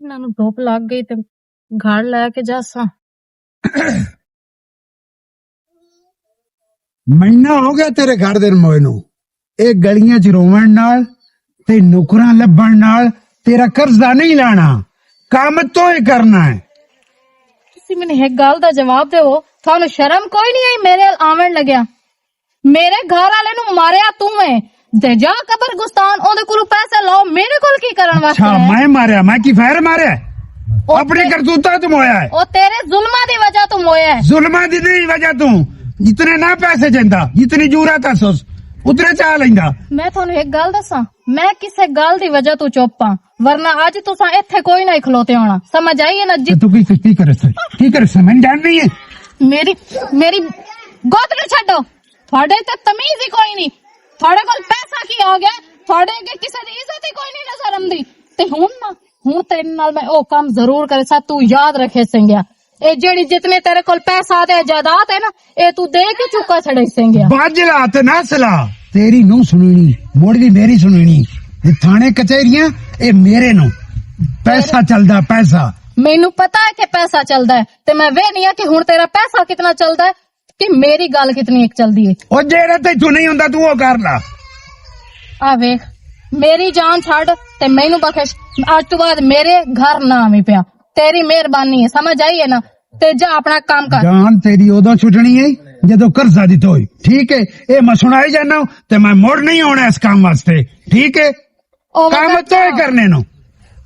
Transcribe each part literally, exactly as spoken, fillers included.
انہاں نوں دھوپ لگ گئی تے گھر لے کے جاساں۔ مہینہ ہو گیا تیرے گھر دے موئے نوں۔ اے گلیاں چ روون نال تے نوکراں لبھن نال تیرا قرضہ نہیں لانا، کم تو ہی کرنا ہے۔ تسی مینوں ایک گل دا جواب دیو، تھانوں شرم کوئی نہیں آئی میرے ال آون لگیا؟ میرے گھر والے نوں ماریا تو ہے، تے جا قبر گستان، اودے کولوں پیسے لو، میرے کول کی کرن واسطے اچھا، ہے؟ میں ماریا، میں کی فائر ماریا؟ او اپنے تے- کرتوتاں تو مویا ہے۔ او تیرے ظلماں دی وجہ تو مویا ہے۔ ظلماں دی نہیں وجہ تو، جتنے نہ پیسے جیندا، جتنی جورا تسوس، اتنے چاہ لیندا۔ میں تھانوں ایک گل دساں، میں کسے گل دی وجہ تو چپ ہاں، ورنہ اج تساں ایتھے کوئی نہ کھلوتے ہونا۔ سمجھ آئی ہے نا؟ جی تے تو کی، کی کرے سے؟ کی کرے سے؟ میں جان نہیں ہے۔ میری، میری گود نہ چھڈو۔ تھوڑے تے تمیز ہی کوئی نہیں۔ تھوڑے کول پیسہ کی آ گیا؟ تھوڑے اگے کسے دی عزت ہی کوئی نہیں نظر آندی۔ تے ہن نا، ہن تیرے نال میں او کم ضرور کرے سا، تو یاد رکھے سنگیا۔ اے جیڑی جتنے تیرے کول پیسہ تے جائیداد ہے نا، اے تو دے کے چکا چھڑے سنگیا۔ باجلا تے نہ سلا، تیری نو سننی، مڑ بھی میری سننی۔ اے تھانے کچہریاں، اے میرے نو۔ پیسہ چلدا، پیسہ۔ مینوں پتا ہے کہ پیسہ چلدا ہے، تے میں ویہنی آ کہ ہن تیرا پیسہ کتنا چلدا ہے، کہ میری گل کتنی ایک چلدی ہے۔ او جیڑا تیتھوں نہیں ہوندا، تو او کر لا۔ آ ویکھ، میری جان چھڈ تے مینوں بخش، اج تو بعد میرے گھر نہ آویں پیا۔ تیری مہربانی ہے، سمجھ آئی ہے نا؟ تے جا اپنا کام کر۔ جان تیری اودوں چھٹنی ہے جدوں قرضہ دتا ہوئی، ٹھیک ہے؟ اے میں سنائی جانا تے میں مڑ نہیں آنا اس کام واسطے، ٹھیک ہے؟ او کم وقت تو ہی کرنے نو۔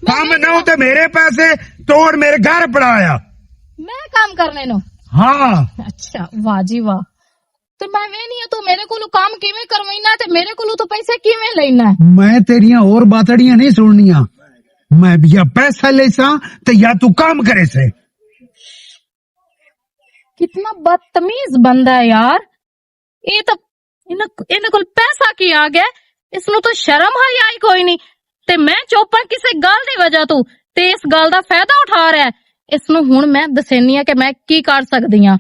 کم نہ ہو تے میرے پیسے توڑ میرے گھر پڑا آیا۔ میں کام کرنے نو؟ ہاں۔ اچھا، واہ جی واہ۔ تے میں ویہنی آ تو میرے کولوں کام کیویں کروینا تے میرے کولوں تو پیسے کیویں لینا ہے؟ میں تیریاں اور باتڑیاں نہیں سننیاں۔ میں یا پیسہ لیساں تے یا تو کام کرے سے۔ کتنا بدتمیز بندہ ہے یار۔ اے تے انہاں، انہاں کول پیسہ کی آ گیا؟ اس نوں تو شرم حیا ہی کوئی نہیں۔ تے میں چوپاں کسے گل دی وجہ تو، تے اس گل دا فائدہ اٹھا رہا ہے۔ اس نوں ہن میں دسینی آ کہ میں کی کر سکدی ہاں۔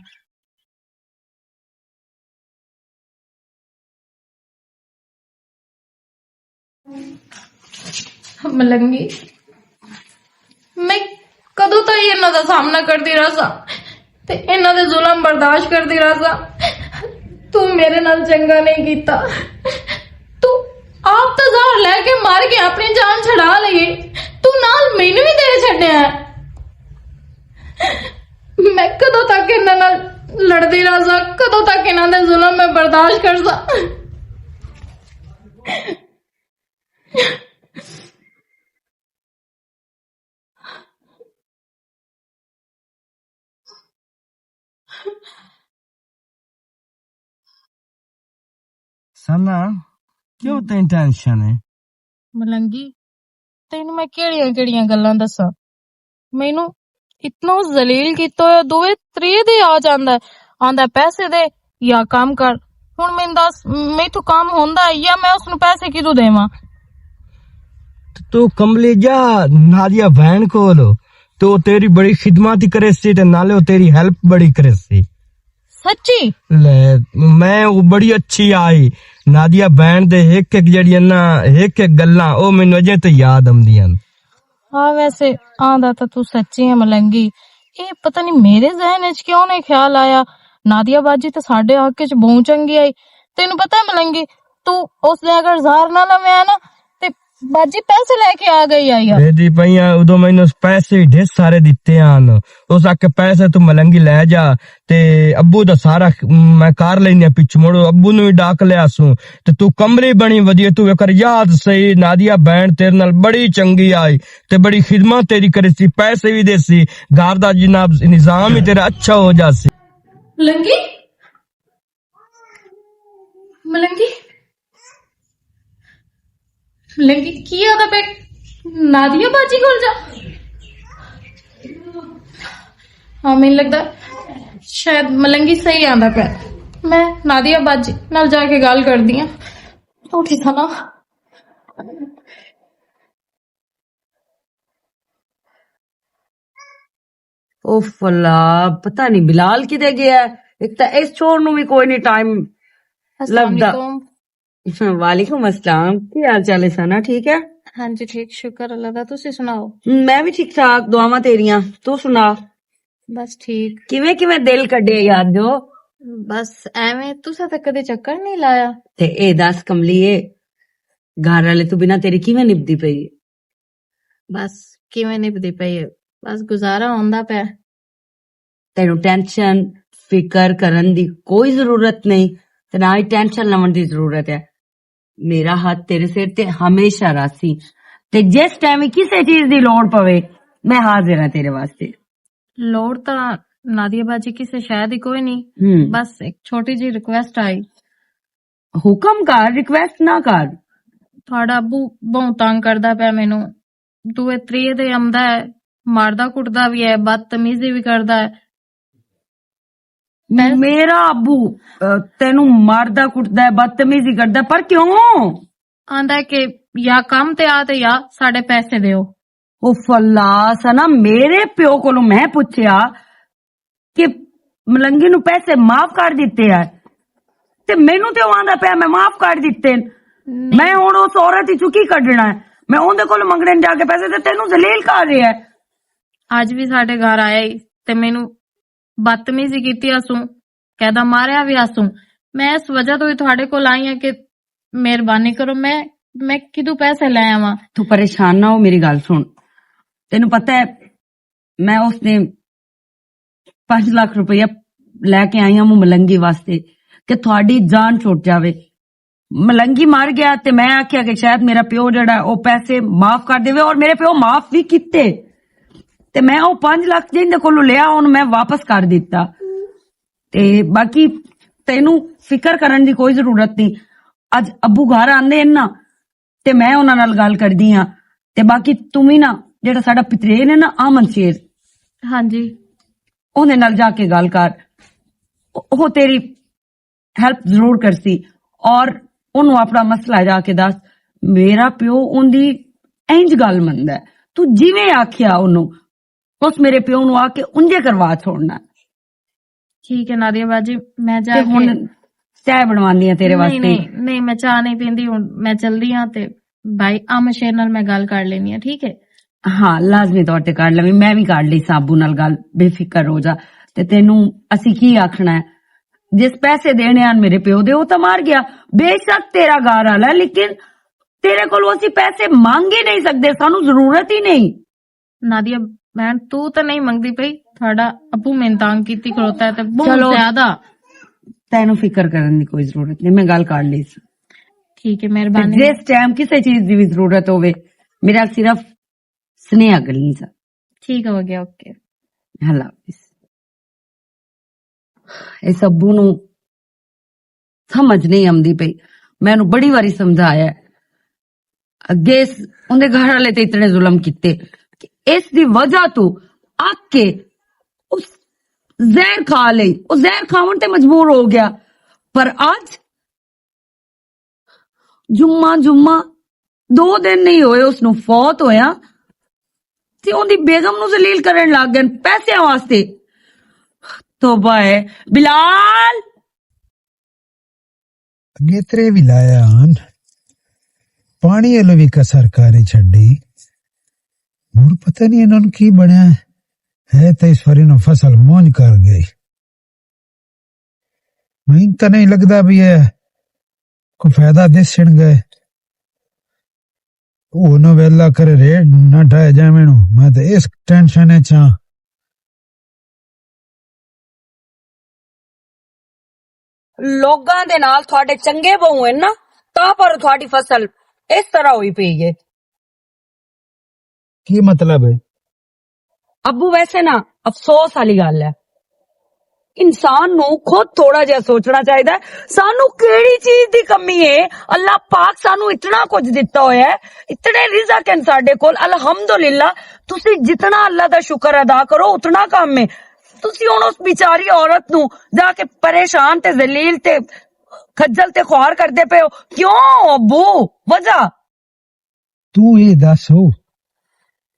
ملنگی، میں کدوں تائیں انہاں دا سامنا کردی رہساں تے انہاں دے ظلم برداشت کردی رہساں؟ تو میرے نال چنگا نہیں کیتا۔ تو آپ تو زہر لے کے مر کے اپنی جان چھڑا لئی، تو نال مینوں بھی دے چھڈیا ہے۔ میں کدوں تک انہاں نال لڑدی رہساں؟ کدوں تک انہاں دے ظلم میں برداشت کرساں؟ سنا، کیوں تین ٹینشن ہے؟ ملنگی، تینوں میں کیڑیاں کیڑیاں گلاں دساں؟ مینوں اتنا ذلیل کیتا ہویا، دووے تری دے آ جاندا ہے، آندا ہے، "پیسے دے یا کام کر۔" ہن میں دس، میتھوں کام ہوندا ہے یا میں اس نوں پیسے کدوں دیواں؟ تو کملی جا نادیہ بہن کول، تو تیری بڑی خدمت ہی کرے سی تے نالے او تیری ہیلپ بڑی کرے سی۔ سچی؟ لے، میں او بڑی اچھی آئی۔ نادیہ بہن دے ایک ایک جڑی نا، ایک ایک گلاں او مینوں اجے تے یاد آندیاں۔ ہاں، ویسے آندا تاں تو سچی ہے ملنگی۔ اے پتہ نہیں میرے ذہن وچ کیوں نہیں خیال آیا۔ نادیہ باجی تے ساڈے حق وچ بہوں چنگی آئی۔ تینوں پتہ ہے ملنگی، تو اس دے اگر زہر نہ لویا نا، تے باجی پیسے لے کے آ گئی آئی آ۔ ویدی پئیاں، ادوں مینوں پیسے ڈھیر سارے دتے آن۔ اس آکھے، "پیسے تو ملنگی لے جا، تے ابو دا سارا خ-، میں کار لینے پچھوں مڑو، ابو نوں وی ڈاک لیا سوں۔ تے تو کملی بنی ودی، تو وی کر یاد سہی، نادیہ بہن تیرے نال بڑی چنگی آئی، تے بڑی خدمت تیری کرے سی، پیسے وی دے سی، گھر دا جناب نظام وی تیرا اچھا ہو جا سی۔" ملنگی؟ ملنگی؟ ملنگی کی آدھا پہ نادیہ باجی کول جا؟ ہاں، مینوں لگدا شاید ملنگی صحیح آندا پیا۔ میں نادیہ باجی نال جا کے گل کردی ہاں۔ اٹھی تھا نا۔ اوف اللہ، پتہ نہیں بلال کدے گیا ہے۔ ایک تاں اس چھوڑ نوں بھی کوئی نہیں ٹائم السلام لبدا۔ علیکم۔ وعلیکم السلام، کی حال چال ہے سنا، ٹھیک ہے؟ ہاں جی، ٹھیک، شکر اللہ دا۔ تسی سناؤ؟ میں بھی ٹھیک ٹھاک، دعاواں تیریاں۔ تو سنا؟ بس ٹھیک۔ کیویں کیویں دل کڈے یار جو؟ بس ایویں، تساں تے کدے چکر نہیں لایا۔ تے اے دس کملیے، گھر والے تو بنا تیری کیویں نبدی پئی؟ بس کیویں نبدی پئی ہے؟ بس گزارا ہوندا پیا۔ تینوں ٹینشن، فکر کرن دی کوئی ضرورت نہیں، تے نہ ہی ٹینشن لون دی ضرورت ہے۔ میرا ہاتھ تیرے سر تے ہمیشہ راسی، تے جس ٹائم وی کسے چیز دی لوڑ پوے، میں حاضر ہاں تیرے واسطے۔ لوڑ تاں نادیہ باجی کسے شے دی کوئی نہیں، ہم۔ بس ایک چھوٹی جی ریکویسٹ آئی۔ حکم کر، ریکویسٹ نہ کر۔ تھوڑا ابو بہت تنگ کردا پیا مینوں۔ دوئے تریے دے آندا ہے، ماردا کٹدا بھی ہے، بدتمیزی بھی کردا ہے۔ میرا ابو، آ، تینوں ماردا کٹدا ہے، بدتمیزی کردا ہے، پر کیوں؟ آندا ہے کہ یا کم تے آ تے یا ساڈے پیسے دیو۔ او فلا سنا، میرے پیو کولوں میں پوچھیا کہ ملنگی نوں پیسے معاف کر دتے ہے، تے مینوں تے او آندا پیا میں معاف کر دتے۔ میں ہن اس عورت وچوں کی کڈنا ہے؟ میں اوندے کول منگنے جا کے پیسے، تے تینوں ذلیل کر رہیا ہے۔ اج بھی ساڈے گھر آیا ہی تے مینوں بدتمیزی کیتی اسوں، قیدا ماریا بھی اسوں۔ میں اس وجہ تو ہی تہاڈے کول آئی ہاں کہ مہربانی کرو، میں میں کدوں پیسے لے آواں؟ تو پریشان نہ ہو، میری گل سن۔ تینوں پتہ ہے، میں اس نے پانچ لاکھ روپیہ لے کے آئی ہاں ملنگی واسطے کہ تہاڈی جان چھوٹ جاوے۔ ملنگی مر گیا تے میں آکھیا کہ شاید میرا پیو جڑا ہے، او پیسے معاف کر دیوے، اور میرے پیو معاف بھی کیتے۔ تے میں او پانچ لاکھ جن دے کولوں لیا، اون میں واپس کر دتا۔ تے باقی تینوں فکر کرن دی کوئی ضرورت نہیں۔ اج ابو گھر آندے ہیں نا، تے میں انہاں نال گل کردی ہاں۔ تے باقی تم ہی نا، جڑا ساڈا پترین ہے نا، آمن شیر، ہاں جی، اوندے نال جا کے گل کر، او تیری ہیلپ ضرور کرسی۔ اور اونوں اپنا مسئلہ جا کے دس، میرا پیو اوندی انج گل مندا ہے، تو جویں آکھیا اونوں، اس میرے پیو نوں آ کے انجے کروا چھوڑنا۔ ٹھیک ہے نادیہ باجی، میں جا تے کے ہن چائے بنواندی ہاں تیرے نہیں، واسطے۔ نہیں، نہیں، میں چاہ نہیں پیندی، ہن میں چلدی ہاں تے بھائی آمن شیر نال میں گل کر لینی ہے، ٹھیک ہے؟ ہاں، لازمی طور تے کر لویں، میں بھی کر لئی سابو نال گل، بے فکر ہو جا۔ تے تینوں اسی کی آکھنا ہے؟ جس پیسے دینے آن میرے پیو دے، وہ تو مار گیا۔ بے شک تیرا گھر والا ہے، لیکن تیرے کول اسی پیسے مانگ ہی نہیں سکدے، سانوں ضرورت ہی نہیں۔ نادیہ بہن، تو تے نہیں منگدی پئی، تھوڑا ابو میں تنگ کیتی کھلوتا ہے تے بہت چلو، زیادہ۔ تینوں فکر کرن دی کوئی ضرورت نہیں، میں گل کر لئی سی۔ ٹھیک ہے، تے مہربانی۔ جس ٹائم کسے چیز دی بھی ضرورت ہوے، میرا صرف سنیہا کریں سا۔ ٹھیک ہو گیا، اوکے۔ اللہ حافظ۔ اس ابو نوں سمجھ نہیں آندی پئی۔ میں انہوں بڑی واری سمجھایا ہے۔ اگے اس، اوندے گھر والے تے اتنے ظلم کیتے کہ اس دی وجہ تو آ کے اس زہر کھا لئی، او زہر کھاون تے مجبور ہو گیا۔ پر اج جمعہ، جمعہ دو دن نہیں ہوئے اس نوں فوت ہویا، تے اوندی بیگم نوں ذلیل کرن لگ گئے پیسے واسطے۔ توبہ ہے۔ بلال! اگے ترے وی لایا ہن، پانی ولوں وی کسر کاری چھڈی۔ ہن پتہ نہیں انہاں نوں کی بنیا ہے، تے اس واری نوں فصل مونج کر گئی۔ مینوں تاں نہیں لگدا بھی اے کوئی فائدہ دسن گئے۔ او نہ ویلا کرے ریٹ نہ ڈھائے جاویں نوں۔ میں تے اس ٹینشن اچ ہاں۔ لوگاں دے نال تھوڑے چنگے بہو ہیں نا، تاں پر تھوڑی فصل اس طرح ہوئی پئی ہے۔ کی مطلب ہے؟ ابو، ویسے نا، افسوس والی گل ہے، انسان نو خود تھوڑا جہا سوچنا چاہیدا ہے، سانو کیڑی چیز دی کمی ہے؟ اللہ پاک سانو اتنا کچھ دتا ہویا ہے، اتنے رزق ہیں ساڈے کول، الحمدللہ۔ تسی جتنا اللہ دا شکر ادا کرو، اتنا کم ہے۔ تسی ہن اس بیچاری عورت نو جا کے پریشان تے ذلیل تے خجل تے خوار کردے پے ہو، کیوں ابو؟ وجہ؟ تو یہ دس ہو،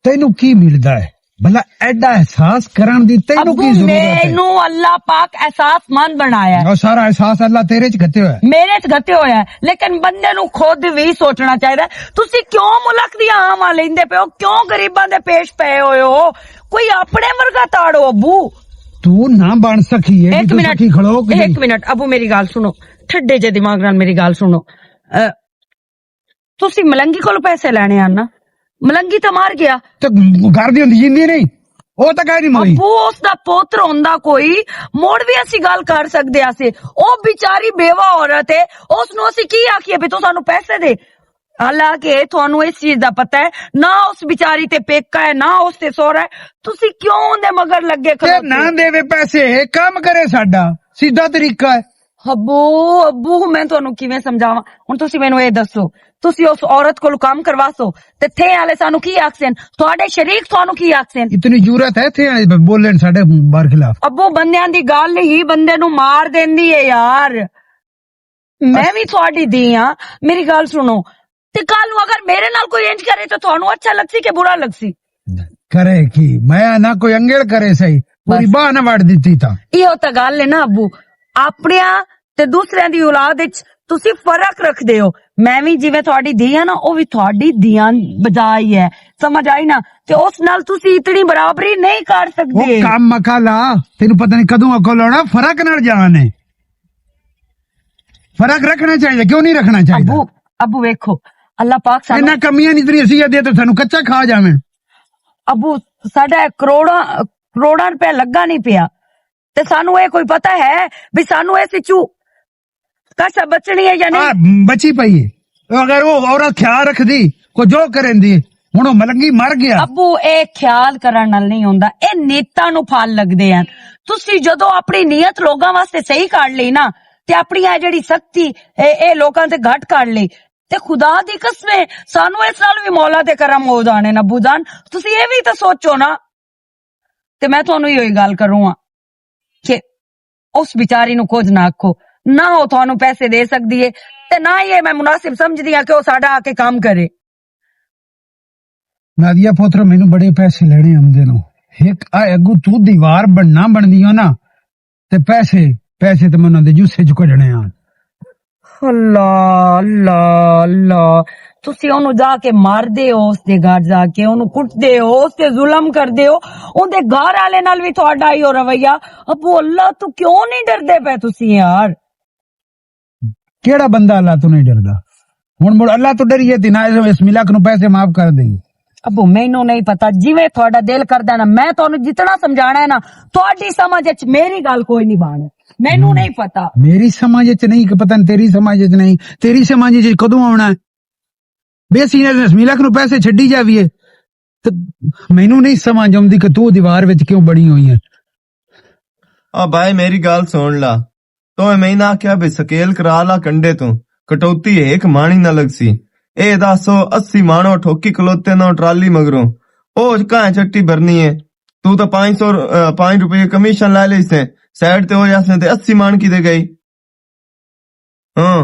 تینوں کی ملدا ہے؟ بھلا ایڈا احساس کرن دی تینوں ابو، کی ضرورت ہے؟ مینوں اللہ پاک احساس مند بنایا ہے۔ اور سارا احساس اللہ تیرے چ گھتے ہویا ہے۔ میرے چ گھتے ہویا ہے، لیکن بندے نوں خود وی سوچنا چاہیدا ہے۔ تسی کیوں ملک دی عام آ لیندے پے ہو؟ کیوں غریباں دے پیش پے ہوئے ہو؟ کوئی اپنے ورگا تاڑو ابو۔ تو نہ بن سکی ہے، ایک تو منٹ، سکی کھڑو کہ ایک نہیں؟ منٹ ابو، میری گل سنو، ٹھڈے جے دماغ نال میری گل سنو۔ اہ، تسی ملنگی کولوں پیسے لینے آ نا؟ ملنگی تے مر گیا۔ تے گھر دی ہوندی جیندی نہیں، او تے کہہ نہیں مری۔ ابو، اس دا پوتر ہوندا کوئی، مڑ وی اسی گل کر سکدے آ سی۔ او بیچاری بیوہ عورت ہے، اس نوں اسی کی آکھیے بھی تو سانوں پیسے دے؟ حالانکہ تانوں اس چیز دا پتہ ہے، نہ اس بیچاری تے پیکا ہے، نہ اس تے سوہرا ہے۔ تسی کیوں دے مگر لگے تے کھلوتے؟ نہ دے وے پیسے، اے کم کرے ساڈا، سیدھا طریقہ ہے۔ ابو، ابو، میں تانوں کیویں سمجھاواں؟ ہن تسی مینوں اے دسو، تسی اس عورت کولوں کم کرواسو تے تھے والے سانوں کی آکھسن؟ تہاڈے شریک تانوں کی آکھسن؟ اتنی جرأت ہے تھے والے بولن ساڈے بار خلاف؟ ابو، بندیاں دی گل ہی بندے نوں مار دیندی ہے یار۔ میں وی تہاڈی دھی ہاں، میری گل سنو۔ تے کل نوں اگر میرے نال کوئی انج کرے تے تہانوں اچھا لگسی کہ برا لگسی؟ کرے کی؟ میں نہ کوئی انگل کرے سہی، پوری بس۔ باہ نہ وڑ دتی تا۔ ایہو تا گل ہے نا ابو، اپنیاں تے دوسریاں دی اولاد وچ تسی فرق رکھ دے ہو۔ میں وی جویں تہاڈی دھی ہاں نا، او وی تہاڈی دھیاں بجا ہی ہے، سمجھ آئی نا؟ تے اس نال تسی اتنی برابری نہیں کر وہ سکدے۔ کم مکا لا، تینوں پتہ نہیں کدوں اکل آنا، فرق نال جان ہے۔ فرق رکھنا چاہیے، کیوں نہیں رکھنا چاہیے؟ ابو، ابو ویکھو، اللہ پاک سانو انہاں کمیاں نہیں، اتنی اذیت دے تے سانو کچا کھا جاویں۔ ابو، ساڈا کروڑاں، کروڑاں روپے لگا نہیں پیا، تے سانو اے کوئی پتہ ہے بھی سانو اس وچوں کسا بچنی ہے یا نہیں؟ آ، بچی پئی ہے۔ اگر وہ عورت خیال رکھدی، کو جو کرن دی، ہن وہ ملنگی مر گیا۔ ابو، اے خیال کرن نال نہیں ہوندا، اے نیتاں نوں پھل لگدے ہن۔ تسی جدوں اپنی نیت لوکاں واسطے صحیح کر لئی نا، تے اپنی اے جڑی سختی، اے، اے لوکاں تے گھٹ کر لئی، تے خدا دی قسم ہے، سانو اس نال وی مولا دے کرم ہو جانے نا ابو جان۔ تسی اے وی تے سوچو نا۔ تے میں تانوں ایہو ہی گل کروں ہاں کہ اس بیچاری نوں کچھ نہ آکھو، نہ او تانوں پیسے دے سکدی ہے، تے نہ ہی اے میں مناسب سمجھدی ہاں کہ او ساڈا آ کے کم کرے۔ نادیہ پوتر، مینوں بڑے پیسے لینے آمدے نوں۔ ہک آ اگوں تو دیوار بننا بندی ہو نا، تے پیسے، پیسے تے میں انہاں دے جوسے چ کڈنے آ۔ اللہ، اللہ، اللہ۔ تسی اونوں جا کے مار دے ہو، اس دے گھر جا کے اونوں کٹ دے ہو، اس تے ظلم کر دے ہو، اون دے گھر والے نال وی تہاڈا ہی ہو رویہ۔ ابو اللہ، تو کیوں نہیں ڈردے پے تسی یار؟ کیڑا بندہ اللہ تو نہیں ڈردا؟ ہن مڑ اللہ تو ڈریے تے نہ اس ملک نو پیسے معاف کر دیں۔ ابو، مینوں نہیں پتا، جویں تہاڈا دل کردا نا، میں تانوں جتنا سمجھانا ہے نا، تہاڈی سمجھ وچ میری گل کوئی نہیں بان۔ مینوں ہم۔ نہیں پتا۔ میری سمجھ وچ نہیں، کہ پتہ نہیں تیری سمجھ وچ نہیں، تیری سمجھ وچ کدوں آنا ہے؟ بے سینے دے اسمیلک نو پیسے چھڈی جاویے۔ تے مینوں نہیں سمجھ آوندی کہ تو دیوار وچ کیوں بنی ہوئی ہے۔ آ بھائی، میری گل سن لا۔ تو میں نہ آکھیا بھئی سکیل کرا لا کنڈے تو، کٹوتی ہے ایک مانی نہ لگ سی۔ اے دس، او اسی مانو ٹھوکی کھلوتے نو ٹرالی مگروں، او کہاں چٹی بھرنی ہے؟ تو تو پانچ سو، آ، پانچ روپے کمیشن لے لئی سے، سائیڈ تے ہو جاسے تے اسی مان کی دے گئی۔ ہاں۔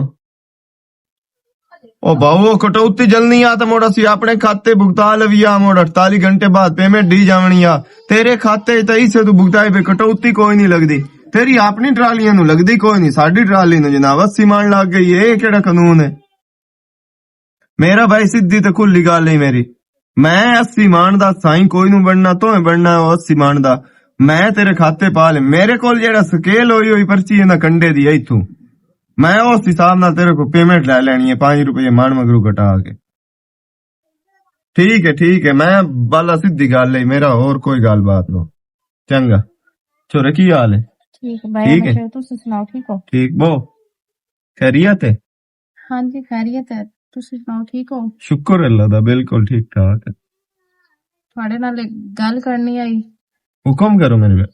او باؤ، او کٹوتی جلنی آ تے موڑا سی اپنے کھاتے بھگتا لوی آ، موڑا اڑتالی گھنٹے بعد پیمنٹ دی جاونی آ۔ تیرے کھاتے تے اسے تو بھگتائی پہ کٹوتی کوئی نہیں لگدی۔ تیری اپنی ٹرالیاں نو لگدی کوئی نہیں، ساڈی ٹرالی نو جناب اسی مان لگ گئی۔ اے کیڑا قانون ہے؟ میرا بھائی سدھی تے کھلی گل ہے میری۔ میں اسی مان دا سائیں کوئی نو بننا، تو بننا او اسی مان دا۔ میں تیرے کھاتے پا لے۔ میرے کول جیڑا سکیل ہوئی ہوئی پرچی ہے نا کنڈے دی، ایتھوں میں اس حساب نال تیرے کو پیمنٹ لے لینی ہے، پانچ روپے مان مگرو کٹا کے۔ ٹھیک ہے، ٹھیک ہے، میں بالا سدھی گل ہے، میرا اور کوئی گل بات نو۔ چنگا۔ چھوڑے، کی حال ہے؟ ٹھیک ہے بھائی، ٹھیک ہے۔ اچھا، تسی سناؤ، ٹھیک ہو؟ ٹھیک بو؟ خیریت ہے؟ ہاں جی، خیریت ہے۔ تسی سناؤ، ٹھیک ہو؟ شکر اللہ دا، بالکل ٹھیک ٹھاک ہے۔ تہاڈے نال ایک گل کرنی آئی۔ حکم کرو میرے بھائی۔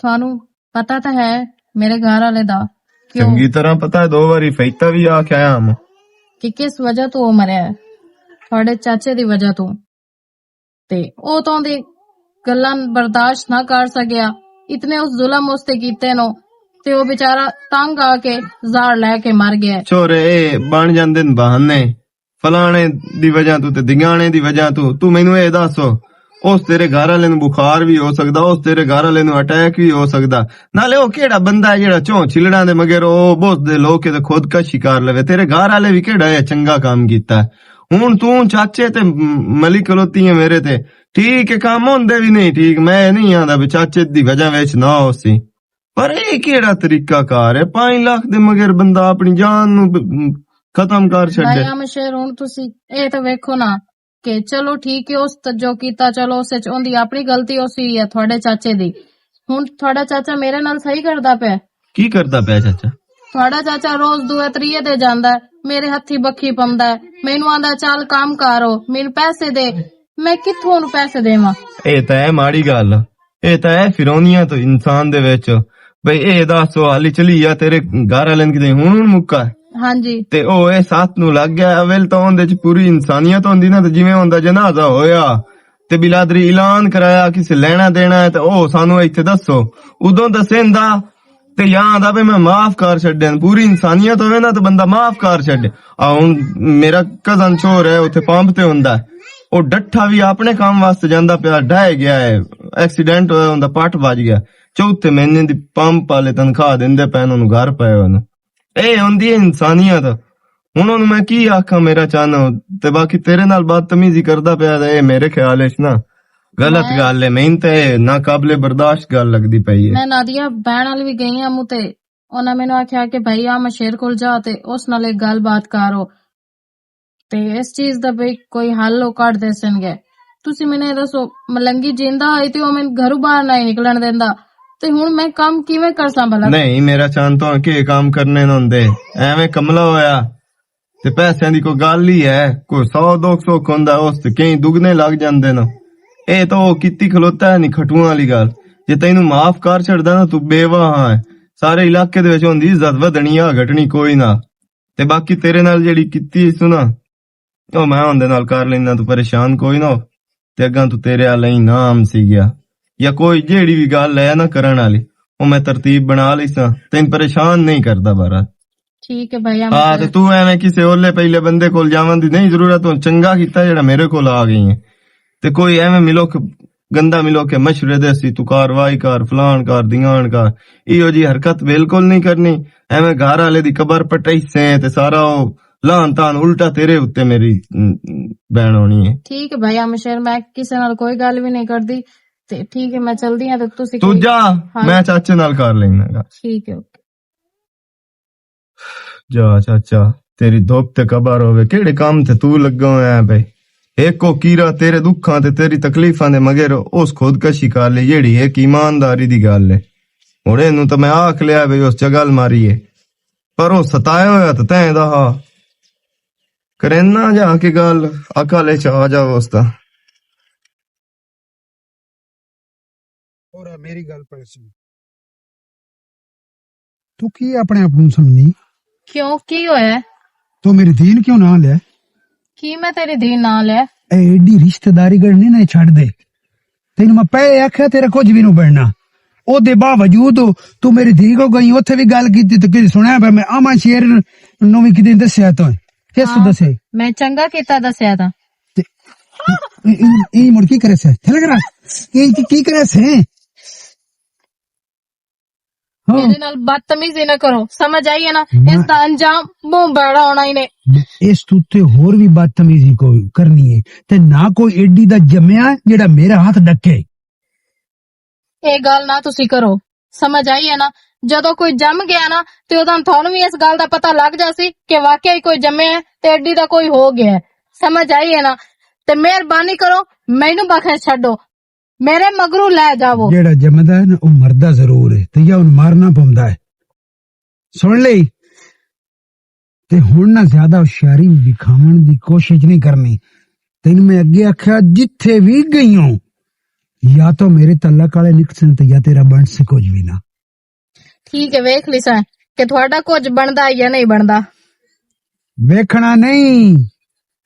تہانوں پتہ تاں ہے میرے گھر والے دا کیوں؟ چنگی طرح پتہ ہے، دو واری فیتا بھی آ کے آیا ہم۔ کہ کس وجہ تو وہ مریا ہے، تہاڈے چاچے دی وجہ تو۔ تے او تاں دی گلاں برداشت نہ کر سکیا، اتنے اس ظلم اس تے کیتے نو، تے او بیچارہ تنگ آ کے زہر لے کے مر گیا۔ چھوڑے، اے بن جاندے نے بہانے، فلانے دی وجہ تو تے دگانے دی وجہ تو۔ تو مینوں اے دس، اس تیرے گھر والے نوں بخار وی ہو سکدا، اس تیرے گھر والے نوں اٹیک وی ہو سکدا۔ نالے او کیڑا بندہ ہے جیڑا چوں چلڑاں دے مگر او بوس دے لوک تے خود کشی کر لوے؟ تیرے گھر والے وی کیڑا ہے چنگا کام کیتا ہے؟ ہن توں چاچے تے ملی کلوتی ہے میرے تے۔ ٹھیک ہے، کام ہوندے وی نہیں ٹھیک، میں نہیں آندا بھی چاچے دی وجہ وچ نہ ہو سی۔ پر اے کیڑا طریقہ کار ہے؟ پانچ لاکھ دے مگر بندہ اپنی جان نوں ب-، ختم کر چھڈے۔ بھائی ہم شیر، ہن تسی اے تے ویکھو نا کہ چلو ٹھیک ہے، اس تے جو کیتا، چلو اس وچ اوندی اپنی غلطی، اسی یا تھوڑے چاچے دی۔ ہن تھوڑا چاچا میرے نال صحیح کردا پیا؟ کی کردا پیا چاچا؟ تھوڑا چاچا روز دوئے تریے دے جاندا ہے، میرے ہتھی بکھی پوندا ہے، مینوں آندا، "چل کام کرو، مینوں پیسے دے۔" میں کتھوں اونوں پیسے دیواں؟ اے تاں ہے ماڑی گل، اے تاں ہے فرعونیت انسان دے وچ۔ بھئی اے دس، او حالی چلی گیا، تیرے گھر والے نے کدے ہن ہن مکا؟ ہاں جی۔ تے او اے ساتھ نوں لگ گیا، اول تاں اون دے چ پوری انسانیت ہوندی نا، تے جویں اوندا جنازہ ہویا، تے بلادری اعلان کرایا، کسے لینا دینا ہے تے او سانوں ایتھے دسو۔ ادوں دسیندا تے یا آندا پے میں معاف کر چھڈے۔ پوری انسانیت ہوئے نا تے بندہ معاف کر چھڈے۔ آ ہن میرا کزن چھوڑ ہے، اتھے پمپ تے ہوندا ہے، او ڈٹھا وی اپنے کام واسطے جاندا پیا، ڈھائے گیا ہے، ایکسیڈنٹ ہویا ہوندا، پٹ بج گیا، چوتھے مہینے دی پمپ والے تنخواہ دیندے پے نے، اونوں گھر پے ہوئے نے۔ اے ہوندی ہے انسانیت۔ ہن اونوں میں کی آکھاں، میرا چن؟ تے باقی تیرے نال بدتمیزی کردا پیا تے اے میرے خیال وچ نا غلط میں گل ہے، میں تے ناقابل برداشت گل لگدی پئی ہے۔ میں نادیہ بہن نال وی گئی ہاں موں تے انہاں مینوں آکھیا کہ بھائی آ مشیر کول جا تے اس نال ایک گل بات کرو تے اس چیز دا بھی کوئی حل او کڈ دسن گے۔ تسی مینوں اے دسو، ملنگی جیندا ہوئی تے او مینوں گھروں باہر نہ نکلن دیندا، تے ہن میں کم کیویں کرساں بھلا؟ نہیں، میرا چان تو کے کام کرنے نہ ہوندے، ایویں کملا ہویا۔ تے پیسیاں دی کوئی گل ہی ہے، کوئی سو دو سو ہوندا، اس تے کئی دگنے لگ جاندے نے۔ اے تو او کیتی کھلوتا ہے نہیں کھٹواں والی گل۔ جے تینوں معاف کر چھڑدا نا، تو بیوہ ہاں ہے۔ سارے علاقے دے وچ ہوندی عزت ودھنی آ گھٹنی کوئی نہ۔ تے باقی تیرے نال جیڑی کیتی ہے سنا، او میں اوندے نال کر لینا، تو پریشان کوئی نہ ہو۔ تے اگاں تو تیرے آلے ہی نام سی گیا۔ یا کوئی جیڑی بھی گل ہے نہ کرن والی، او میں ترتیب بنا لیساں۔ تین پریشان نہیں کردا بارا۔ ٹھیک ہے بھائی، ہم ہاں، تے تو ایویں کسے اولے پہلے بندے کول جاون دی نہیں ضرورت، ہن چنگا کیتا جیڑا میرے کول آ گئی ہے۔ تے کوئی ایویں ملک، گندا ملک ہے، مشورے دے سی، تو کاروائی کر، فلان کر، دیان کر، ایہو جی حرکت بالکل نہیں کرنی۔ ایویں گھر والے دی قبر پٹائی سے تے سارا او لان تان الٹا تیرے اُتے میری، م، م، بہن ہونی ہے۔ ٹھیک ہے بھائی، ہم شیر، میں کسے نال کوئی گل بھی نہیں کردی۔ تے ٹھیک ہے، میں چلدی ہاں تے تسی تو کوئی جا، ہاں۔ میں چاچے نال کر لینا گا۔ ٹھیک ہے، اوکے۔ جا چاچا، تیری دھوپ تے قبر ہوے، کیڑے کام تے تو لگا ہویا ہے بھائی؟ ایک او کیڑا تیرے دکھاں تے تیری تکلیفاں دے مگر اس خودکشی کر لے، جیڑی ایک ایمانداری دی گل ہے۔ ہن اینوں تے میں آکھ لیا بھائی اس چ گل ماری ہے، پر او ستایا ہویا تے تیں دا ہا۔ کرینا جا کے گل، عقل اچ آ جا اس دا۔ اور میری گل پڑھ سن۔ تو کی اپنے آپ نوں سمجھنی؟ کیوں، کی ہویا ہے؟ تو میری دین کیوں نہ لیا؟ کی میں تیری دین نہ لیا؟ اے ایڈی رشتہ داری گڑ نہیں نہ چھڑ دے۔ تینوں میں پہلے آکھیا تیرا کچھ بھی نہ بننا۔ او دے باوجود تو میری دھی کو گئی، اوتھے بھی گل کیتی تو کسی سنیا پیا، میں آما شیر نو بھی کدی دسیا تو۔ کس ہاں، دسے؟ میں چنگا کیتا دسیا تھا۔ تے اے، اے، اے مڑ کی کرے سے؟ تھلے کرا؟ اے کی، کی کرے سے؟ ہاں۔ میرے نال بدتمیزی نہ کرو، سمجھ آئی ہے نا؟ میں اس دا انجام بہت بڑا ہونا ہی نے۔ میں اس تو تے ہور بھی بدتمیزی کو کرنی ہے۔ تے نہ کوئی ایڈی دا جمیا جیڑا میرا ہاتھ ڈکے۔ اے گل نہ تسی کرو، سمجھ آئی ہے نا؟ جدوں کوئی جم گیا نا، تے اودوں تھانوں وی اس گل دا پتہ لگ جاسی کہ واقعی کوئی جمے ہے تے ایڈی دا کوئی ہو گیا ہے۔ سمجھ آئی ہے نا؟ تے مہربانی کرو، مینوں بخش چھڈو، میرے مگروں لے جاوو۔ جیڑا جمدا ہے نا، او مردا ضرور ہے، تے یا ہن مرنا پوندا ہے۔ سن لئی؟ تے ہن نہ زیادہ ہوشیاری وکھاون دی کوشش نہیں کرنی۔ تین میں اگے آکھیا، جتھے وی گئی ہوں، یا تو میرے تعلق والے نکسن تے یا تیرا بنسی کچھ بھی نہ۔ ٹھیک ہے، ویکھ لیساں کہ تہاڈا کچھ بندا ہے یا نہیں بندا۔ ویکھنا نہیں،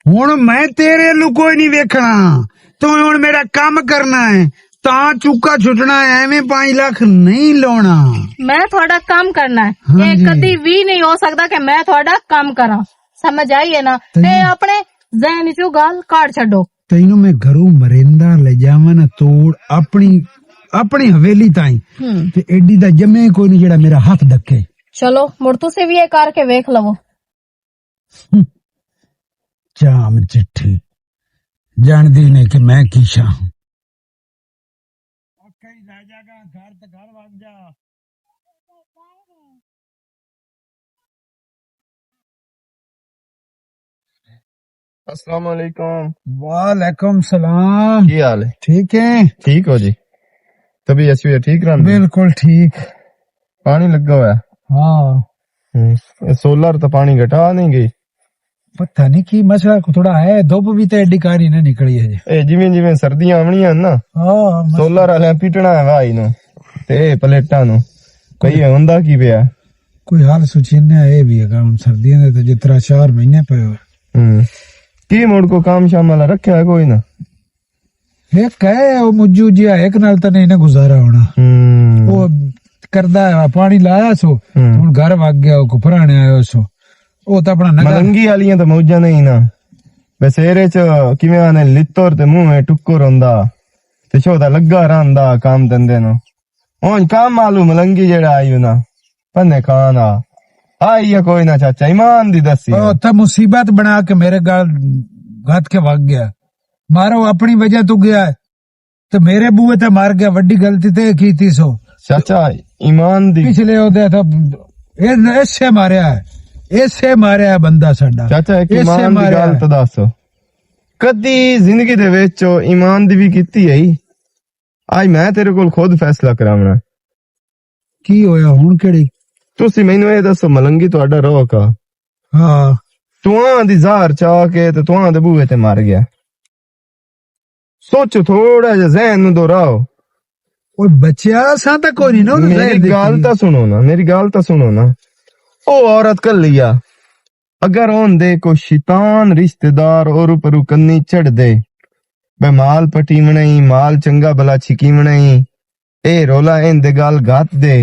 ہن میں تیرے لو کوئی نہیں ویکھنا۔ تو ہن میرا کم کرنا ہے، تاں چکا چھٹنا ہے، ایویں پانچ لاکھ نہیں لاونا۔ میں تہاڈا کم کرنا ہے۔ ہاں اے جی۔ کدی وی نہیں ہو سکدا کہ میں تہاڈا کم کراں۔ سمجھ آئی ہے نا؟ تے تے اپنے ذہن چوں گل کاٹ چھڈو۔ تینوں میں گھروں مریندا لے جاواں نہ توڑ اپنی، اپنی حویلی تائیں۔ تے ایڈی دا جمے کوئی نہیں جڑا میرا ہاتھ ڈکے۔ چلو، مڑ تسی وی اے کر کے ویکھ لوو۔ ہم، چام چٹھی۔ جاندی نے کہ میں کی شاہ ہوں۔ السلام علیکم۔ وعلیکم السلام۔ کی حال ہے؟ ٹھیک ہے؟ ٹھیک ہو جی؟ طبیعت شبیعت ٹھیک رہندی؟ بالکل ٹھیک۔ پانی لگا ہوا ہے؟ ہاں۔ ہوں۔ اے سولر تو پانی گھٹا نہیں گئی؟ پتہ نہیں کی مسئلہ کو تھوڑا ہے، دھوپ بھی تے ایڈی کاری نہ نکلی ہے جی۔ اے جویں جویں سردیاں آونیاں نا، ہاں، مسئلہ سولر والے پیٹنا ہے واہ نو، تے پلیٹاں نو۔ کئی ہوندا کی پیا؟ کوئی حال سوچی نہ، اے بھی ہے، ہن سردیاں دے تے جترا چار مہینے پئے ہوئے۔ ہوں۔ کی مڑ کو کام شام والا رکھیا ہے کوئی نہ؟ ایک ہے، او مجو جیا، ایک نال تے نہیں نہ گزارا ہونا۔ ہوں۔ او کردا ہے، پانی لایا سو، ہوں۔ ہن گھر وگ گیا، او کو پرانے آیا سو۔ او تے اپنا نگا ملنگی والیاں تے موجاں نہیں نہ۔ بسیرے چ کیویں آنے لتر تے منہ ہے ٹکر ہوندا۔ تے شو دا لگا رہندا کام دندے نو۔ ہن کام آلو ملنگی جیڑا آئی ہونا، پنے کھان آ۔ آئی ہے کوئی نہ چاچا، ایمان دی دسی۔ او تے مصیبت بنا کے میرے گل گھت کے وگ گیا۔ مارو اپنی وجہ تو گیا ہے۔ تے میرے بوئے تے مار گیا، وڈی غلطی تے کیتی سو۔ چاچا، ایمان دی پچھلے او دے تھا، اے ایسے ماریا ہے، ایسے ماریا ہے بندہ ساڈا۔ چاچا، ایک ایسے ایمان دی ماریا گل ہے۔ تے دس۔ کدی زندگی دے وچ ایمان دی بھی کیتی ہے؟ آج میں تیرے کول خود فیصلہ کراونا۔ کی ہویا ہن کیڑی؟ تسی مینوں اے دسو، ملنگی تہاڈا روح کا؟ ہاں۔ تواں دی زہر چا کے تے تواں دے بوئے تے مر گیا۔ سوچو تھوڑا جہا، ذہن نوں دوہراؤ۔ او بچیا، اساں تاں کوئی نہیں نا، انہوں میری ظاہر دیکھی گل ہے۔ تاں سنو نا، میری گل تاں سنو نا۔ او عورت کلی آ، اگر اون دے کوئی شیطان رشتہ دار اور اوپر کنی چڑھ دے، بے مال پٹی منائی، مال چنگا بلا چھکی منائی، اے رولا این دے گال گھات دے،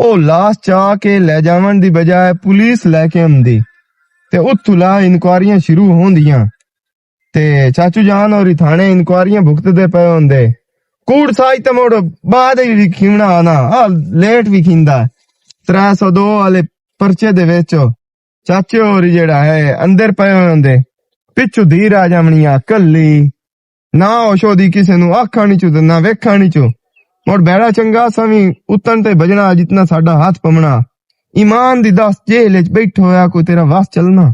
او لاش چا کے لے جاون دی بجائے پولیس لے کے آندی تے اتھوں لا انکوائریاں شروع ہوندیاں۔ تے چاچو جان ہوری تھانے انکوائریاں بھگتدے پئے ہوندے۔ کوڑ سائی تے مڑ بعد وی کھیونا آنا، آ لیٹ وی کھیندا۔ ترے سو دو والے پرچے دے وچ چاچے ہوری جیڑا ہے اندر پئے ہوندے۔ پچھو دھی راجا منیا کلی، نہ ہوش ہوندی کسے نوں آکھاں نی چوں تے نہ ویکھاں نی چوں۔ مڑ بیڑا چنگا ساں وی اتن تے بجنا جتنا ساڈا ہاتھ پمنا۔ ایمان دی دس، جیل وچ بیٹھا ہویا کوئی تیرا وس چلنا؟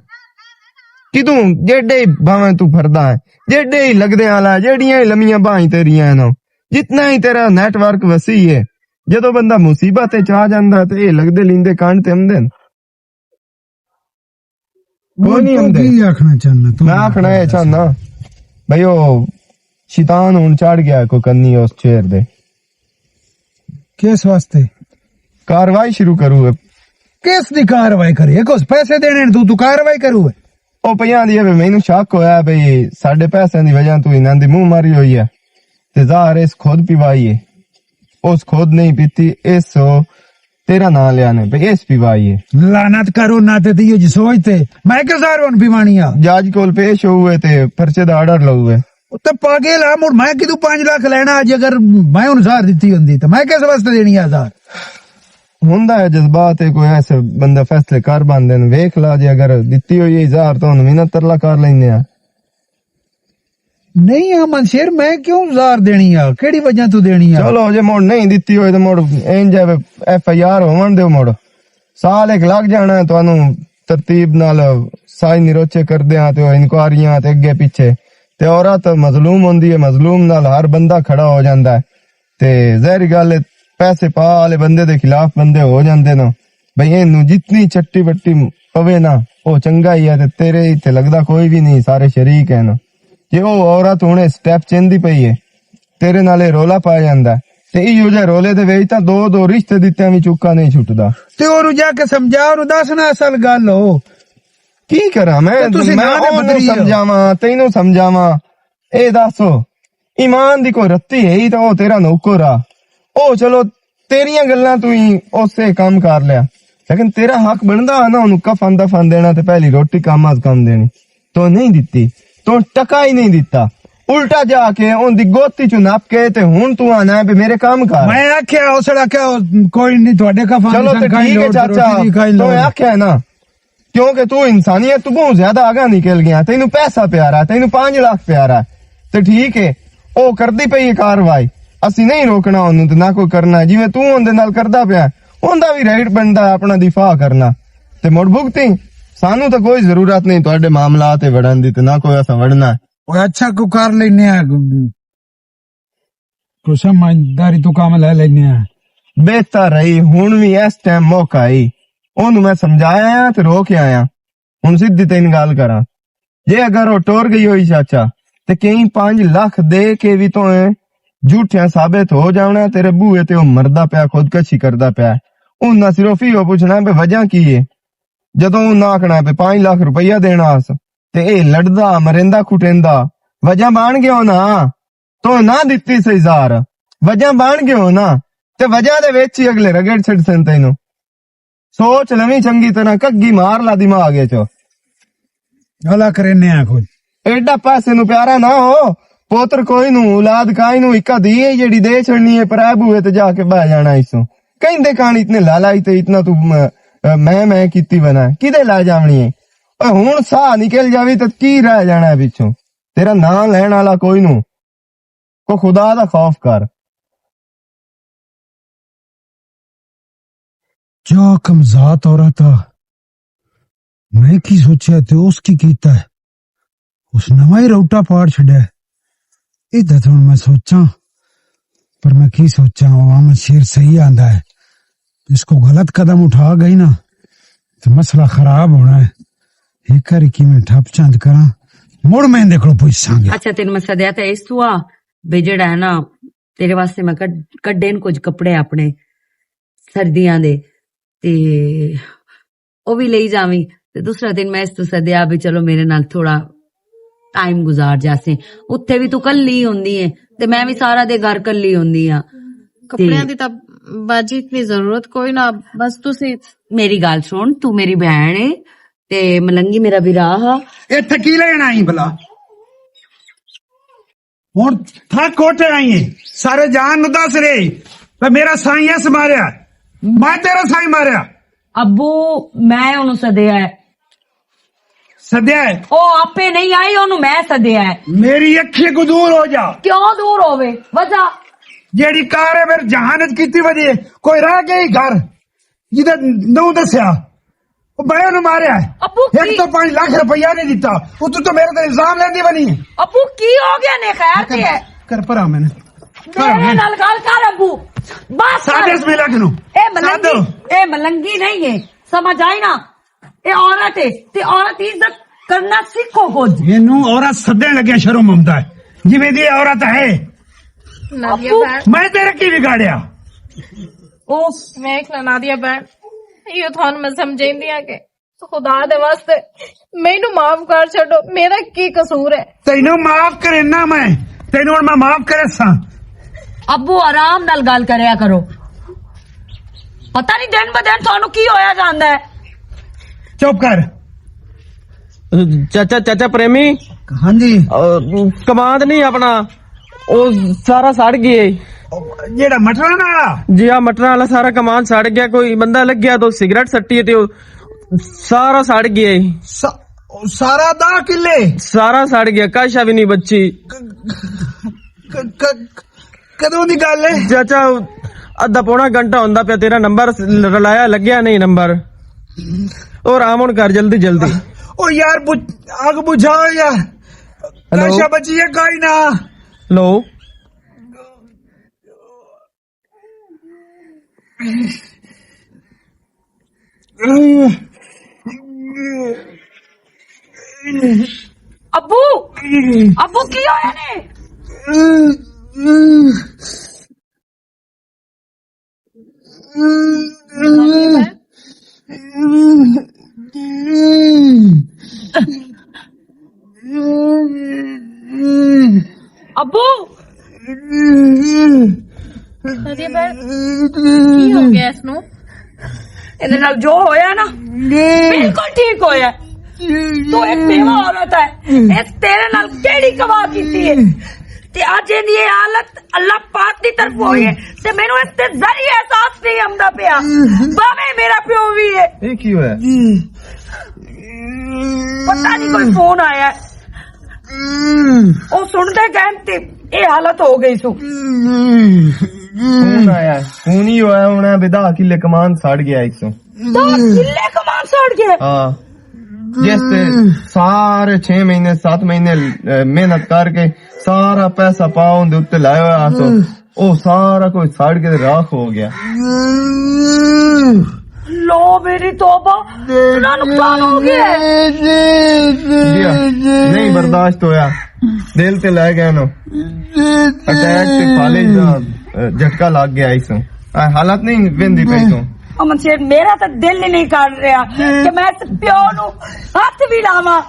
کدوں؟ جیڈے ہی باویں تو پھردا ہے، جیڈے ہی لگدے آلا ہے، جیڈیاں ہی لمیاں باہیں تیریاں ہیں نا، جتنا ہی تیرا نیٹ ورک وسیع ہے، جدوں بندہ مصیبت وچ آ جاندا ہے تے اے لگدے لیندے کان تے آمدے نے۔ کوئی نہیں آمدے۔ کی آکھنا چاہنا تو؟ میں آکھنا یہ چاہنا بھائی، او شیطان ہن چڑھ گیا کوئی کنی اس چیر دے۔ کس واسطے؟ کاروائی شروع کرو ہے۔ کس دی کاروائی کری؟ ایک اس پیسے دینے نے، تو، تو کاروائی کرو ہے؟ او پئیاں دی ہے، مینوں شک ہویا بھئی ساڈے پیسے دی وجہ تو انہاں دی منہ ماری ہوئی ہے۔ تے ظاہر اس خود پیوائی ہے۔ اس خود نہیں پیتی، اس تیرا نام لیا نے، بھئی اس پیوائی ہے۔ لعنت کرو نہ تے تیو جی سوچ تے۔ میں کیوں زہر ہن پیوانی آ؟ جج کول پیش ہوئے تے پرچے دا آرڈر لوئے۔ او تے پاگل آ، مڑ میں کدوں پنج لاکھ لینا؟ اج اگر میں ہن زہر دتی ہوندی تے میں کس واسطے دینی آ زہر؟ ہوندا ہے جذبات ہے، کوئی ایسے بندے فیصلے کر باندے نے۔ ویکھ لا جے اگر دتی ہوئی ہے زہر تاں ہن وی نہ ترلا کر لیندے آ۔ نہیں آ منشیر، میں کیوں زہر دینی آ؟ کیڑی وجہ تو دینی آ؟ چلو جے مڑ نہیں دتی ہوئی تے مڑ اینج ہے، ایف آئی آر ہون دیو مڑ۔ سال ایک لگ جانا ہے تانوں ترتیب نال سائن نروچے کردے ہاں تے او انکوائریاں تے اگے پیچھے۔ تے عورت مظلوم ہوندی ہے، مظلوم نال ہر بندہ کھڑا ہو جاندا ہے۔ تے ظاہری گل ہے، پیسے پا والے بندے دے خلاف بندے ہو جاندے نا۔ بھئی اینوں جتنی چٹی بٹی پوے نا، او چنگا ہی ہے۔ تے تیرے اتھے لگدا کوئی بھی نہیں، سارے شریک ہیں نا۔ جے او عورت ہن سٹیپ چیندی پئی ہے، تیرے نال اے رولا پایا جاندا ہے۔ تے ایہو جے رولے دے وچ تاں دو دو رشتے دتیاں وی چکا نہیں چھٹدا۔ تے اونوں جا کے سمجھا، اونوں دس نا اصل گل ہو۔ کی کراں میں؟ تے تسی میں نہ اونوں بدلی ہو۔ سمجھاواں، تینوں سمجھاواں۔ اے دس، ایمان دی کوئی رتی ہے ہی تاں او تیرا نوکر آ۔ او چلو تیریاں گلاں تو ہی اسے کام کر لیا، لیکن تیرا حق بندا ہے نا اونوں کفن دفن دینا تے پہلی روٹی کم از کم دینی۔ تو نہیں دتی۔ تو ٹکا ہی نہیں دتا۔ الٹا جا کے ان دی گوتی چوں نپ کے تے ہن تو آنا ہے بھی میرے کام کر۔ میں آکھیا، اس ویلے آکھیا، "کوئی نہیں، تہاڈے کفن چلو تے ٹھیک ہے چاچا، تو آکھیا ہے نا، کیونکہ تو انسانیت تو بہت زیادہ آگا نکل گیا، تینوں پیسہ پیارا، تینوں پانچ لاکھ پیارا، تے ٹھیک ہے، او کردی پئی ہے کاروائی، اسی نہیں روکنا اونوں تے نہ کوئی کرنا، جویں تو اوندے نال کردا پیا، اوندا وی رائٹ بندا ہے اپنا دفاع کرنا، تے مڑ بھگتی، سانوں تے کوئی ضرورت نہیں تہاڈے معاملات تے وڑن دی تے نہ کوئی اساں وڑنا ہے۔" اوہ اچھا کو کر لینے آ، کوئی سمجھداری تو کام لے لینے آ۔ بہتر رہی، ہن وی اس ٹائم موقع آئی۔ اونوں میں سمجھایا آ تے رو کے آیا۔ ہن سدھی تین گل کراں۔ جے اگر او ٹور گئی ہوئی چاچا، تے کئی پانچ لاکھ دے کے وی تو اے جھوٹیاں ثابت ہو جاونا، تیرے بوئے تے او مردا پیا، خودکشی کردا پیا۔ اوناں صرف ایہو پوچھنا پے وجہ کی ہے؟ جدوں اوناں آکھنا پے پانچ لاکھ روپیہ دینا اس، تے اے لڑدا، مریندا، کٹیندا، وجہ بن گیا نا۔ تو نہ دتی سی زار، وجہ بن گیا نا۔ تے وجہ دے وچ ہی اگلے رگڑ چھڑ سن تینوں۔ سوچ لویں چنگی طرح، کگی مار لا دماغ وچ۔ بھلا کرینے آ کچھ۔ ایڈا پیسے نو پیارا نہ ہو، پوتر کوئی نو، اولاد کائی نو، اکا دی ہے جیڑی دے چھڑنی ہے، پرائے بوئے تے جا کے بہ جانا اس سوں۔ کہیں دے کہانی اتنے لالائی تے اتنا تو، م-، م-، میں، میں کیتی بنا ہے۔ کدے لا جاونی ہے؟ اوے ہن ساہ نکل جاوی تے کی رہ جانا ہے پچھوں؟ تیرا نام لین والا کوئی نو۔ کو خدا دا خوف کر۔ کیا کمزات عورت آ۔ میں کی سوچیا تے اس کی کیتا ہے؟ اس نواں ہی روٹا پاڑ چھڈیا ہے۔ اے تے ہن میں سوچاں، پر میں کی سوچاں، او احمد شیر صحیح آندا ہے۔ اس کو غلط قدم اٹھا گئی نا، تے مسئلہ خراب ہونا ہے۔ ایک کر کی میں ٹھپ چند کراں، مڑ میں دیکھ لو پوچھ سانگے۔ اچھا، تین میں سدیا تے اس تو آ، بے جڑا ہے نا، تیرے واسطے میں کڈ-، کڈے نے کچھ کپڑے اپنے سردیاں دے، تے او وی لئی جاویں۔ تے دوسرا دن میں اس تو سدیا بھی، "چلو میرے نال تھوڑا ٹائم گزار جاسے۔" اتھے بھی تو کلی ہوندی ہے، تے میں بھی سارا دے گھر کلی ہوندی ہاں۔ کپڑیاں دی تاں باجی اتنی ضرورت کوئی نہ، بس تسی میری گل سن، تو میری بہن ہے، تے ملنگی میرا بھرا ہا۔ اے تھکی لینا ہی بھلا۔ ہن تھک کوٹے آئی ہے، سارے جان نو دس رہے، پر میرا سائیں اس ماریا، میں تیرا سائیں ماریا۔ ابو، میں اونوں سدیا ہے۔ سدیا ہے؟ او آپے نہیں آئی، اونوں میں سدیا ہے۔ میری اکھی کو دور ہو جا۔ کیوں دور ہووے؟ وجہ؟ جیڑی کار ہے میرے جہان وچ کیتی وجہ، کوئی رہ گئی گھر؟ جدے نو دسیا، او بڑے نو ماریا ہے۔ ابو، ایک تو پانچ لاکھ روپیہ نہیں دتا، اتوں تو میرے تے الزام لیندی بنی ہے۔ ابو، کی ہو گیا نے؟ خیر تے ہے؟ کر پرا میں نے۔ میرے نال گل کر ابو۔ بس کر۔ سادے اس ملک نو۔ اے ملنگی، سادو۔ اے ملنگی نہیں ہے، سمجھ آئی نا؟ اے عورت ہے، تے عورت دی عزت کرنا سیکھو کچھ۔ اینوں عورت سدے لگے شرم آوندا ہے، جویں دی عورت ہے۔ نادیہ ابو۔ بہن۔ میں تیرا کی بگاڑیا؟ او۔ میں ایک نادیہ بہن، یہ تھانوں میں سمجھیندی ہاں کہ خدا دے واسطے مینوں معاف کر چھڈو، میرا کی قصور ہے؟ تینوں معاف کرنا میں، تینوں ہن میں معاف کرے ساں۔ ابو، آرام نال گل کریا کرو، پتہ نہیں دن ب دن تھانوں کی ہویا جاندا ہے۔ چپ کر۔ چاچا، چاچا پریمی۔ ہاں جی۔ کماد نہیں اپنا، او سارا سڑ گیا۔ جیڑا مٹراں والا؟ جی ہاں، مٹراں والا سارا کماد سڑ گیا۔ کوئی بندہ لگیا تو سگریٹ سٹی تے او سارا سڑ گیا۔ سارا دہ کلے؟ سارا سڑ گیا، کاشا بھی نہیں بچی۔ کدوں دی گل ہے؟ چاچا، ادھا پونا گھنٹہ ہوندا پیا، تیرا نمبر رلایا، لگیا نہیں نمبر۔ اور آمن کر جلدی جلدی۔ او یار، بج-، اگ بجھا یار۔ ہلو۔ کاشا بچی ہے کوئی نہ۔ ہلو۔ ابو، ابو کی ہویا نے؟ ابو! ارے بھائی، کی ہو گیا اس نو؟ ایندے نال جو ہویا نا، بالکل ٹھیک ہویا۔ تو ایک بیوہ عورت ہے، اس تیرے نال کیڑی کوا کیتی ہے؟ تے اج ایندی یہ حالت اللہ پاک دی طرف ہوئی ہے، تے مینوں اس تے ذری احساس نہیں آندا پیا، باویں میرا پیو بھی ہے۔ یہ کی ہویا؟ پتہ نہیں کوئی فون آیا ہے، وہ سنتے گئے تے یہ حالت ہو گئی سو۔ فون آیا، فون ہی ہویا ہونا، بدا کلے کمان سڑ گیا اس سو۔ دو کلے کمان سڑ گئے۔ ہاں، جس تے سارے چھ مہینے، سات مہینے، اے، محنت کر کے سارا پیسہ پاؤں دے اُتے لایا ہویا سو، او سارا کچھ سڑ کے راکھ ہو گیا۔ لو میری توبہ، اتنا نقصان ہو گیا ہے۔ جی ہاں، نہیں برداشت ہویا، دل تے لے گئے نو۔ اٹیک تے فالج دا، اے، جھٹکا لگ گیا اس نو۔ اے حالت نہیں ویندی پئی تو۔ امن شیر، میرا تو دل ہی نہیں کر رہا کہ میں اس پیو نو ہاتھ بھی لاواں۔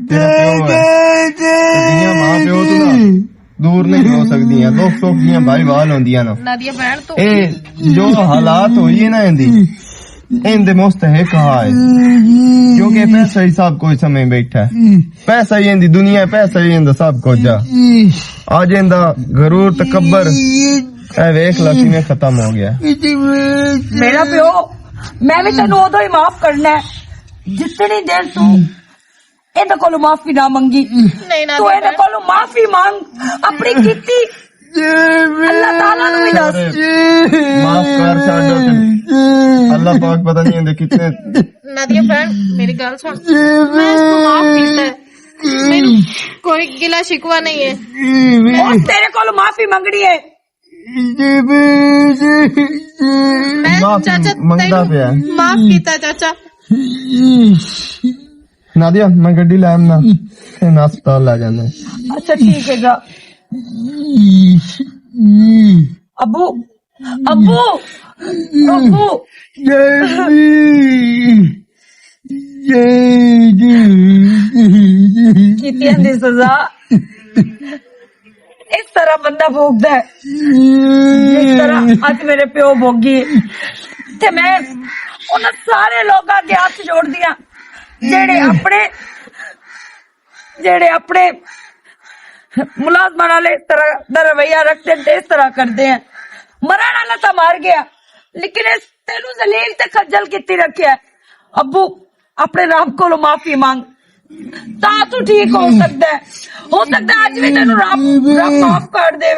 تیرا پیو ہے۔ تے جیاں ماں پیو تو نا دور نہیں ہو سکدیاں، دکھ سکھ دیاں بھائی وال ہوندیاں نا۔ نادیہ بہن تو اے جو حالات ہوئی ہے نا ایندی، ایندے مستحق ہا ہے۔ کیونکہ پیسہ ہی سب کچھ سمجھ بیٹھا ہے۔ پیسہ ہی ایندی دنیا، پیسہ ہی ایندا سب کچھ آ۔ اج ایندا غرور، تکبر، اے ویکھ لا کیویں ختم ہو گیا۔ میرا پیو، میں بھی تینوں ادو ہی معاف کرنا ہے جتنی دیر تو ایندے کولوں معافی نہ منگی۔ نہیں، نہ تو ایندے کولوں معافی منگ، اپنی کیتی اللہ تعالیٰ نوں بھی دس۔ معاف کر چھڈ۔ اللہ پاک پتہ نہیں ایندے کتنے۔ نادیہ بہن، میری گل سن، میں اس کو معاف کیتا ہے، میرے کوئی گلا شکوہ نہیں ہے۔ اور تیرے کولوں معافی منگنی ہے۔ میں معافی چاچا منگدا تینوں پیا۔ معاف کیتا چاچا۔ نادیہ، میں گڈی لے آنا، تینوں ہسپتال لے جانا۔ اچھا، ٹھیک ہے گا۔ ابو، ابو، ابو۔ کیتیاں دی سزا اس طرح بندہ بھوگدا ہے، جس طرح اج میرے پیو بھوگی۔ تے میں انہاں سارے لوکاں اگے ہاتھ جوڑدی ہاں، جڑے اپنے، جڑے اپنے ملازماں نال اس طرح دا رویہ رکھدے تے اس طرح کردے ہیں۔ مرن والا تاں مر گیا، لیکن اس تینوں ذلیل تے خجل کیتی رکھیا ہے۔ ابو، اپنے رب کولوں معافی مانگ، تاں تو ٹھیک ہو سکدا ہے۔ ہو سکدا ہے اج بھی تینوں رب، رب معاف کر دے۔